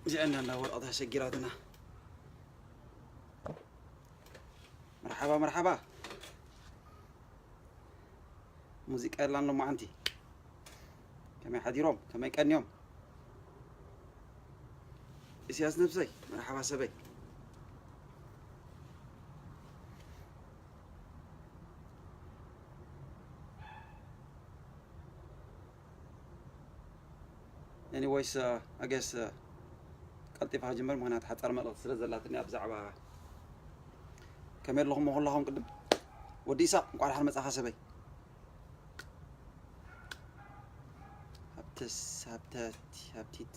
እዚኣ እንዳ ወረቐት ኣሸጊራትና። መርሓባ፣ መርሓባ። ሙዚቃ የላን ሎማዓንቲ። ከመይ ሓዲሮም? ከመይ ቀንዮም? እስያስ ነብሰይ፣ መርሓባ ሰበይ። Anyways, uh, I guess, uh, ቀልጢፋ ክጅምር፣ ምኽንያቱ ሓጻር መልእኽቲ ስለ ዘላትኒ ኣብ ብዛዕባ ከመይ ኣለኹም ኩላኹም። ቅድም ወዲ ኢሳቕ፣ እንቋዕ ደሓን መጻኻ ሰበይ። ሃብተስ፣ ሃብተት፣ ሃብቲት።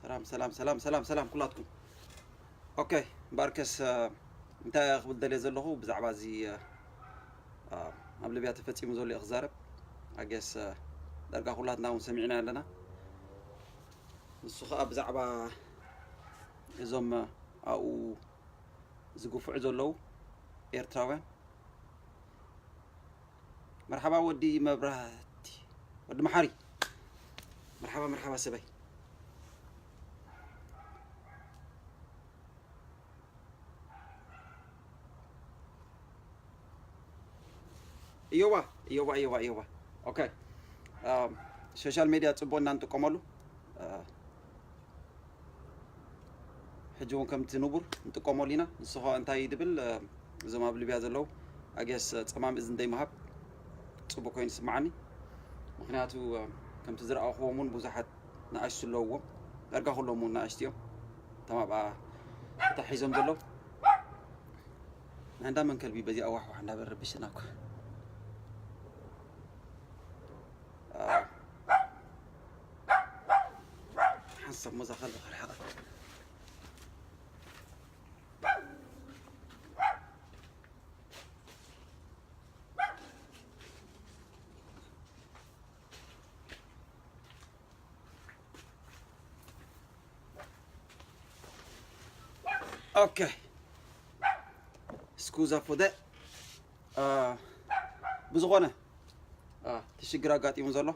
ሰላም፣ ሰላም፣ ሰላም፣ ሰላም፣ ሰላም ኩላትኩም። ኦኬ፣ እምበኣርከስ፣ እ፣ እንታይ ክብል ደልየ ዘለኹ ብዛዕባ እዚ፣ እ፣ እ፣ ኣብ ሊብያ ተፈጺሙ ዘሎ እየ ክዛረብ። ኣጌስ፣ እ፣ ዳርጋ ኩላትና እውን ሰሚዕና ኣለና። ንሱ ኸኣ ብዛዕባ እዞም፣ እ፣ ኣብኡ ዝግፍዑ ዘለዉ ኤርትራውያን። መርሓባ ወዲ መብራህቲ፣ ወዲ መሓሪ። መርሓባ፣ መርሓባ ሰበይ። እዮባ፣ እዮባ፣ እዮባ፣ እዮባ። ኦኬ። ኣም፣ ሶሻል ሜድያ ጽቡቕ ኢና ንጥቀመሉ። እ፣ ሕጂ እውን ከምቲ ንቡር ንጥቀመሉ ኢና። ንሱ ኸኣ እንታይ ድብል፣ እ፣ እዞም ኣብ ሊብያ ዘለዉ፣ ኣጌስ፣ እ፣ ጸማም እዝኒ ደይምሃብ ጽቡቕ ኮይኑ ይስምዓኒ። ምኽንያቱ፣ እ፣ ከምቲ ዝረኣኽዎም እውን ብዙሓት ንኣሽቱ ኣለውዎም። ዳርጋ ኩሎም እውን ንኣሽቱ እዮም። እቶም ኣብኣ ተታሒዞም ዘለዉ። ናይ እንዳ መን ከልቢ በዚኣ ዋሕዋሕ እንዳበለ ረብሸና እኮ። ሓንሳብ ሞዛ ከልቢ ክርሕቕ። ኦኬ። ስኩዛ ፎደ። አ፣ ብዝኾነ፣ አ፣ እቲ ሽግር ኣጋጢሙ ዘሎ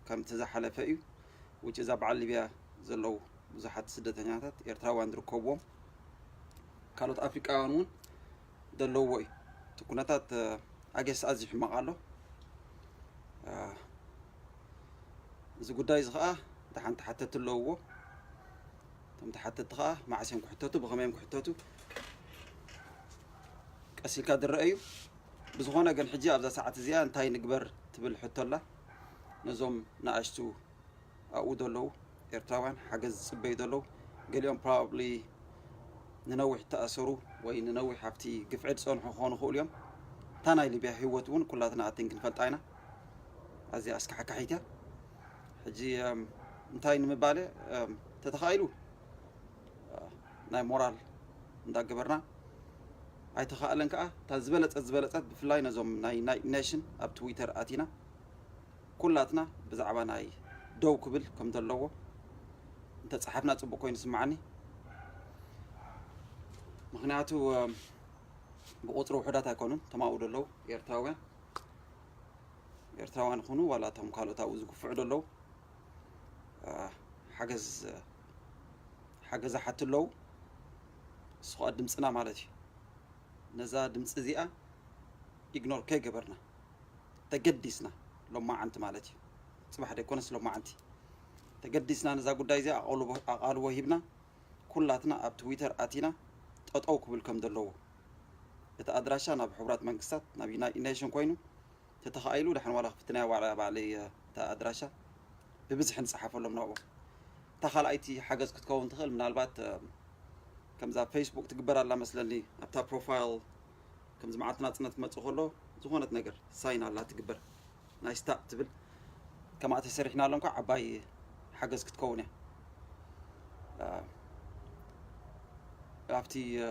ከምቲ ዝሓለፈ እዩ። ውጭ እዛ በዓል ሊብያ ዘለዉ ብዙሓት ስደተኛታት ኤርትራውያን ዝርከብዎም፣ ካልኦት ኣፍሪቃውያን እውን ዘለውዎ እዩ። እቲ ኩነታት፣ እ፣ ኣገስ ኣዝዩ ሕማቕ ኣሎ። እ፣ እዚ ጉዳይ እዚ ኸኣ ደሓን ተሓተትቲ ኣለውዎ። እቶም ተሓተትቲ ኸኣ መዓስ እዮም ክሕተቱ፣ ብኸመይ እዮም ክሕተቱ፣ ቀስ ኢልካ ዝረአ እዩ። ብዝኾነ ግን ሕጂ ኣብዛ ሰዓት እዚኣ እንታይ ንግበር ትብል ሕቶ ኣላ። ነዞም ንኣሽቱ ኣብኡ ዘለዉ ኤርትራውያን ሓገዝ ዝጽበዩ ዘለዉ፣ ገሊኦም ፕሮባብሊ ንነዊሕ ተኣሰሩ ወይ ንነዊሕ ኣብቲ ግፍዒ ዝጸንሑ ክኾኑ ይኽእሉ እዮም። እታ ናይ ሊብያ ህይወት እውን ኩላትና ኣቲንክ ንፈልጣ ኢና። ኣዝያ ኣስካሕካሒት እያ። ሕጂ፣ እም፣ እንታይ ንምባል እየ፣ እም፣ ተተኻኢሉ፣ እ፣ ናይ ሞራል እንዳገበርና፣ ኣይተኻእለን ከኣ እታ ዝበለጸት ዝበለጸት ብፍላይ ነዞም ናይ ዩናይትድ ኔሽን ኣብ ትዊተር ኣቲና ኩላትና ብዛዕባ ናይ ደው ክብል ከም ዘለዎ እንተጸሓፍና ጽቡቕ ኮይኑ ይስምዓኒ። ምኽንያቱ፣ እ፣ ብቁጽሪ ውሑዳት ኣይኮኑን እቶም ኣብኡ ዘለዉ ኤርትራውያን። ኤርትራውያን ይኹኑ ዋላ እቶም ካልኦት ኣብኡ ዝግፍዑ ዘለዉ፣ እ፣ ሓገዝ፣ ሓገዝ ይሓቱ ኣለዉ። እሱ ኸኣ ድምጽና ማለት እዩ። ነዛ ድምጺ እዚኣ ኢግኖር ከይገበርና ተገዲስና፣ ሎማዓንቲ ማለት እዩ፣ ጽባሕ ደይኮነስ ሎማዓንቲ ተገዲስና ነዛ ጉዳይ እዚኣ ኣቓልቦ፣ ኣቓልቦ ሂብና፣ ኩላትና ኣብ ትዊተር ኣቲና ጠጠው ክብል ከም ዘለዎ፣ እቲ ኣድራሻ ናብ ሕቡራት መንግስታት፣ ናብ ዩናይትድ ኔሽን ኮይኑ፣ ተተኻኢሉ ደሓን ዋላ ክፍትናዮ ዋላ ባዕለይ፣ እ፣ እታ ኣድራሻ ብብዝሒ ንጽሓፈሎም ናብኦም። እታ ካልኣይቲ ሓገዝ ክትከውን ትኽእል፣ ምናልባት፣ እ፣ ከምዛ ፌስቡክ ትግበር ኣላ መስለኒ፣ ኣብታ ፕሮፋይል ከምዚ መዓልቲ ናጽነት ክመጽእ ከሎ ዝኾነት ነገር ሳይን ኣላ ትግበር፣ ናይ ስታፕ ትብል፣ ከምኣ ተሰሪሕናሎም ከኣ ዓባይ ሓገዝ ክትከውን እያ። እ፣ ኣብቲ፣ እ፣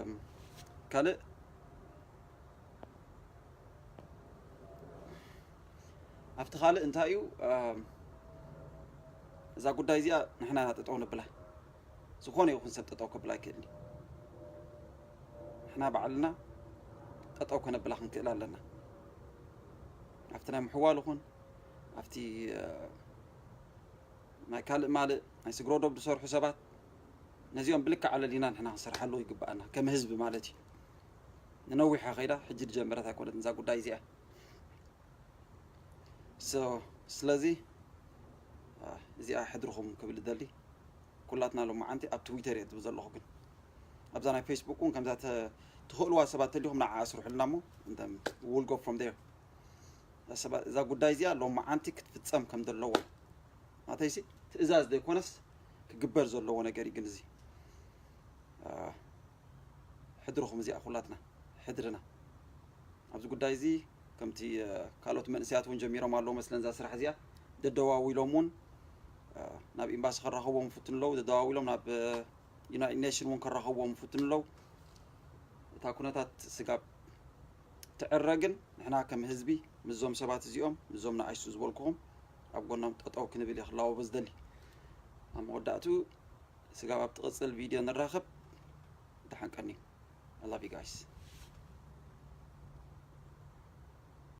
ካልእ ኣብቲ ካልእ እንታይ እዩ፣ እም፣ እዛ ጉዳይ እዚኣ ንሕና ኢና ጠጠው ነብላ። ዝኾነ ይኹን ሰብ ጠጠው ከብላ ኣይክእልን እዩ። ንሕና ባዕልና ጠጠው ከነብላ ክንክእል ኣለና። ኣብቲ ናይ ምሕዋል ይኹን ኣብቲ ናይ ካልእ ማልእ ናይ ስግረ ዶብ ዝሰርሑ ሰባት ነዚኦም ብልክዕ ኣለሊና ንሕና ክንሰርሓሉ ይግብኣና፣ ከም ህዝቢ ማለት እዩ። ንነዊሓ ከይዳ ሕጂ ዝጀመረት ኣይኮነትን እዛ ጉዳይ እዚኣ። ስለዚ እዚኣ ሕድርኹም ክብል ደሊ። ኩላትና ሎማዓንቲ ኣብ ትዊተር እየ ትብል ዘለኹ፣ ግን ኣብዛ ናይ ፌስቡክ እውን ከምዛ ትኽእልዋ ሰባት ተሊኹም ንዓ ኣስርሑልና እሞ will go from there። እዛ ጉዳይ እዚኣ ሎማዓንቲ ክትፍፀም ከም ዘለዋ ናተይሲ ትእዛዝ ዘይኮነስ ክግበር ዘለዎ ነገር እዩ። ግን እዚ ሕድርኹም እዚኣ ኩላትና ሕድርና ኣብዚ ጉዳይ እዚ ከምቲ ካልኦት መንእሰያት እውን ጀሚሮም ኣለዉ መስለን እዛ ስራሕ እዚኣ ደደዋዊሎም እውን ናብ ኤምባሲ ከራኸብዎም ይፍትኑ ኣለዉ። ደደዋዊሎም ናብ ዩናይትድ ኔሽን እውን ከራኸብዎም ይፍትኑ ኣለዉ። እታ ኩነታት ስጋብ ትዕረ ግን ንሕና ከም ህዝቢ ምስዞም ሰባት እዚኦም ምስዞም ንኣሽቱ ዝበልኩኹም ኣብ ጎኖም ጠጠው ክንብል እየ ክላወቦ ዝደሊ። ኣብ መወዳእቱ ስጋብ ኣብ ትቕፅል ቪድዮ ንራኸብ። ደሓን ቀኒ። I love you guys.